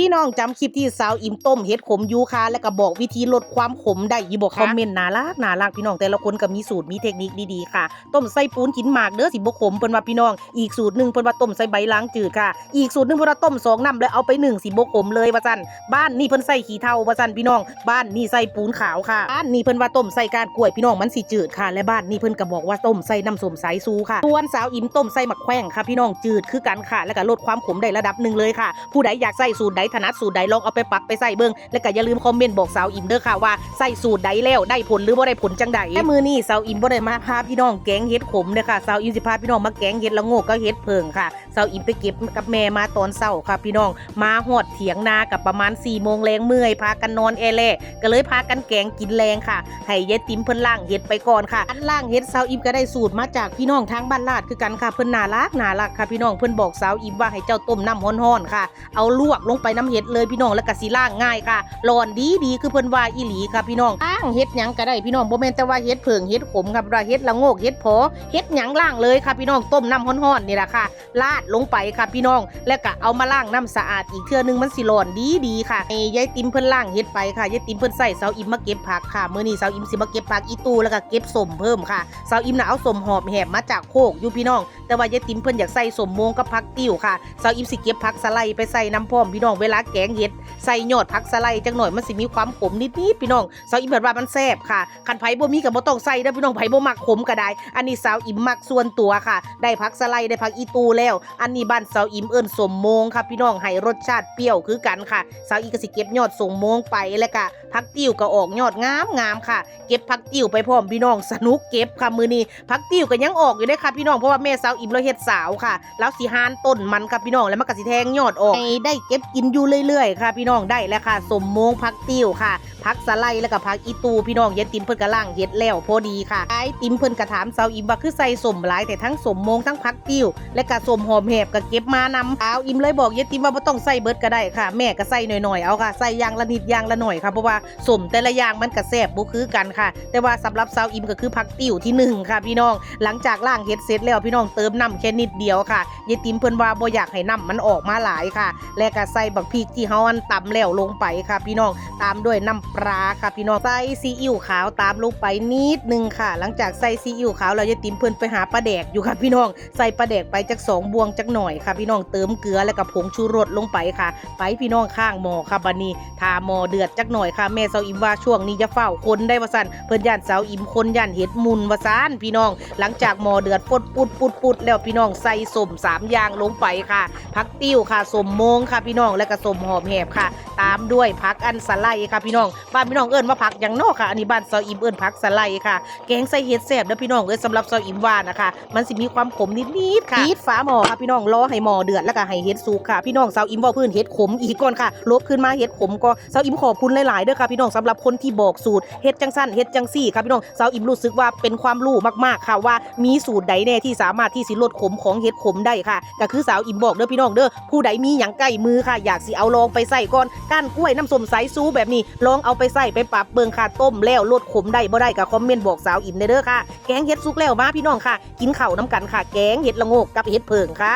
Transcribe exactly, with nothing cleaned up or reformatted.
พี่น้องจำคลิปที่สาวอิมต้มเห็ดขมยูคา และก็บอกวิธีลดความขมได้อยู่บ่คะ คอมเมนต์น่ารักน่ารัก พี่น้องแต่ละคนก็มีสูตรมีเทคนิคดีๆค่ะ ต้มใส่ปูนกินหมากเด้อสิบ่ขมเพิ่นว่าพี่น้อง อีกสูตรหนึ่งเพิ่นว่าต้มใส่ใบลางจืดค่ะ อีกสูตรหนึ่งเพิ่นว่าต้มสองน้ำแล้วเอาไปนึ่งสิบ่ขมเลยว่าซั่น บ้านนี่เพิ่นใส่ขี้เถ้าว่าซั่นพี่น้อง บ้านนี่ใส่ปูนขาวค่ะ บ้านนี่เพิ่นว่าต้มใส่ก้านกล้วยพี่น้องมันสิจืดค่ะ และบ้านนี่เพิ่นก็บอกว่าต้มใส่น้ำส้มสายชูค่ะ ส่วนสาวอิมต้มใส่หมากแข้งค่ะพี่น้อง จืดคือกันค่ะ แล้วก็ลดความขมได้ระดับหนึ่งเลยค่ะ ผู้ใดอยากใส่สูตรใดถนัดสูตรใดลองเอาไปปรับไปใส่เบิ่ง และก็อย่าลืมคอมเมนต์บอกสาวอิมเด้อค่ะว่าใส่สูตรใดแล้วได้ผลหรือบ่ได้ผลจังใด แต่มื้อนี้สาวอิมบ่ได้มาพาพี่น้องแกงเห็ดขมเด้อค่ะ สาวอิมสิพาพี่น้องมาแกงเห็ดละโงกกับเห็ดเผิ่งค่ะ สาวอิมไปเก็บกับแม่มาตอนเช้าค่ะพี่น้อง มาฮอดเถียงนากับประมาณสี่โมงแลง เมื่อยพากันนอนแอแล ก็เลยพากันแกงกินแลงค่ะ ให้ยายติมเพิ่นล้างเห็ดไปก่อนค่ะ อันล้างเห็ดสาวอิมก็ได้สูตรมาจากพี่น้องทางบ้านลาดคือกันค่ะ เพิ่นน่ารักน่ารักค่ะพี่น้อง เพิ่นบอกสาวอิมว่าให้เจ้าต้มน้ำฮ้อนๆค่ะ เอาลวกลงไปน้ำเห็ดเลยพี่น้อง แล้วก็สิล้างง่ายค่ะ ร้อนดีดีคือเพิ่นว่าอีหลีค่ะพี่น้อง ล้างเห็ดหยังก็ได้พี่น้อง บ่แม่นแต่ว่าเห็ดเผิ่งเห็ดขมค่ะ ว่าเห็ดละโงกเห็ดผอ เห็ดหยังล้างเลยค่ะพี่น้อง ต้มน้ำฮ้อนๆนี่แหละค่ะ ราดลงไปค่ะพี่น้อง แล้วก็เอามาล้างน้ำสะอาดอีกเทื่อนึง มันสิร้อนดีดีค่ะ ให้ยายติมเพิ่นล้างเห็ดไปค่ะ ยายติมเพิ่นใส่สาวอิมมาเก็บผักค่ะ มื้อนี้สาวอิมสิมาเก็บผักอีตู้ แล้วก็เก็บส้มเพิ่มค่ะ สาวอิมน่ะเอาส้มหอบแหบมาจากโคกอยู่พี่น้อง แต่ว่ายายติมเพิ่นอยากใส่ส้มโมงกับผักติ้วค่ะ สาวอิมสิเก็บผักสะไลไปใส่น้ำพร้อมพี่น้อง เวลาแกงเห็ด ใส่ยอดผักสะไลจักหน่อย มันสิมีความขมนิดๆพี่น้อง สาวอิมเพิ่นว่ามันแซ่บค่ะ คันไผบ่มีก็บ่ต้องใส่เด้อพี่น้อง ไผบ่มักขมก็ได้ อันนี้สาวอิมมักส่วนตัวค่ะ ได้ผักสะไลได้ผักอีตู้แล้ว อันนี้บ้านสาวอิมเอิ้นส้มโมงค่ะพี่น้อง ให้รสชาติเปรี้ยวคือกันค่ะ สาวอิมก็สิเก็บยอดส้มโมงไป แล้วก็ผักติ้วก็ออกยอดงามๆค่ะ เก็บผักติ้วไปพร้อมพี่น้อง สนุกเก็บค่ะมื้อนี้ ผักติ้วก็ยังออกอยู่เด้อค่ะพี่น้อง เพราะว่าแม่สาวอิมลาวเฮ็ดสาวค่ะ ลาวสิหานต้นมันค่ะพี่น้อง แล้วมันก็สิแทงยอดออก ให้ได้เก็บกินอยู่เรื่อยๆค่ะพี่น้อง ได้แล้วค่ะ ส้มโมง ผักติ้วค่ะ ผักสะไล แล้วก็ผักอีตู้พี่น้อง ยายติมเพิ่นก็ล้างเห็ดแล้วพอดีค่ะ ยายติมเพิ่นก็ถามสาวอิมว่าคือใส่ส้มหลายแท้ ทั้งส้มโมง ทั้งผักติ้ว และก็ส้มหอมแหบก็เก็บมานำ สาวอิมเลยบอกยายติมว่าบ่ต้องใส่เบิดก็ได้ค่ะ แม่ก็ใส่หน่อยๆเอาค่ะ ใส่อย่างละนิดอย่างละหน่อยค่ะ เพราะว่า ส้มแต่ละอย่างมันก็แซ่บบ่คือกันค่ะ แต่ว่าสำหรับสาวอิมก็คือผักติ้วที่หนึ่งค่ะพี่น้อง หลังจากล้างเห็ดเสร็จแล้วพี่น้อง เติมน้ำแค่นิดเดียวค่ะ ยายติมเพิ่นว่าบ่อยากให้น้ำมันออกมาหลายค่ะ และก็ใส่บักพริกที่เฮาอันตำแล้วลงไปค่ะพี่น้อง ตามด้วยน้ำปลาค่ะพี่น้อง ใส่ซีอิ๊วขาวตามลงไปนิดนึงค่ะ หลังจากใส่ซีอิ๊วขาวแล้ว ยายติมเพิ่นไปหาปลาแดกอยู่ค่ะพี่น้อง ใส่ปลาแดกไปจักสองบ่วงจักหน่อยค่ะพี่น้อง เติมเกลือแล้วก็ผงชูรสลงไปค่ะ ไปพี่น้อง ข้างหม้อค่ะบัดนี้ ถ้าหม้อเดือดจักหน่อยค่ะ แม่สาวอิมว่าช่วงนี้อย่าฟ้าวคนได้ว่าซั่น เพิ่นย้านสาวอิมคน ย้านเห็ดหมุ่นว่าซั่นพี่น้อง หลังจากหม้อเดือดปุดปุดปุดปุดแล้วพี่น้อง ใส่ส้มสามอย่างลงไปค่ะ ผักติ้วค่ะ ส้มโมงค่ะพี่น้อง และก็ส้มหอมแหบค่ะ ตามด้วยผักอันสะไลค่ะพี่น้อง บ้านพี่น้องเอิ้นว่าผักหยังน้อค่ะ อันนี้บ้านสาวอิมเอิ้นผักสะไลค่ะ แกงใส่เห็ดแซ่บเด้อพี่น้องเอ้ย สำหรับสาวอิมว่านะคะ มันสิมีความขมนิดๆค่ะ ปิดฝาหม้อค่ะพี่น้อง รอให้หม้อเดือดแล้วก็ให้เห็ดสุกค่ะ พี่น้อง สาวอิมเว้าพื้นเห็ดขมอีกก่อนค่ะ ลบขึ้นมาเห็ดขมก็ สาวอิมขอบคุณหลายๆเด้อค่ะพี่น้อง สำหรับคนที่บอกสูตร เฮ็ดจังซั่นเฮ็ดจังซี่ค่ะพี่น้อง สาวอิมรู้สึกว่าเป็นความรู้มากๆค่ะ ว่ามีสูตรใดแน่ที่สามารถที่สิลดขมของเห็ดขมได้ค่ะ ก็คือสาวอิมบอกเด้อพี่น้องเด้อ ผู้ใดมีหยังใกล้มือค่ะ อยากสิเอาลองไปใส่ก่อน ก้านกล้วย น้ำส้มสายชูแบบนี้ ลองเอาไปใส่ไปปรับเบิ่งค่ะ ต้มแล้วลดขมได้บ่ได้ก็คอมเมนต์บอกสาวอิมแน่เด้อค่ะ แกงเห็ดสุกแล้วมาพี่น้องค่ะ กินข้าวนำกันค่ะ แกงเห็ดละโงกกับเห็ดเผิ่งค่ะ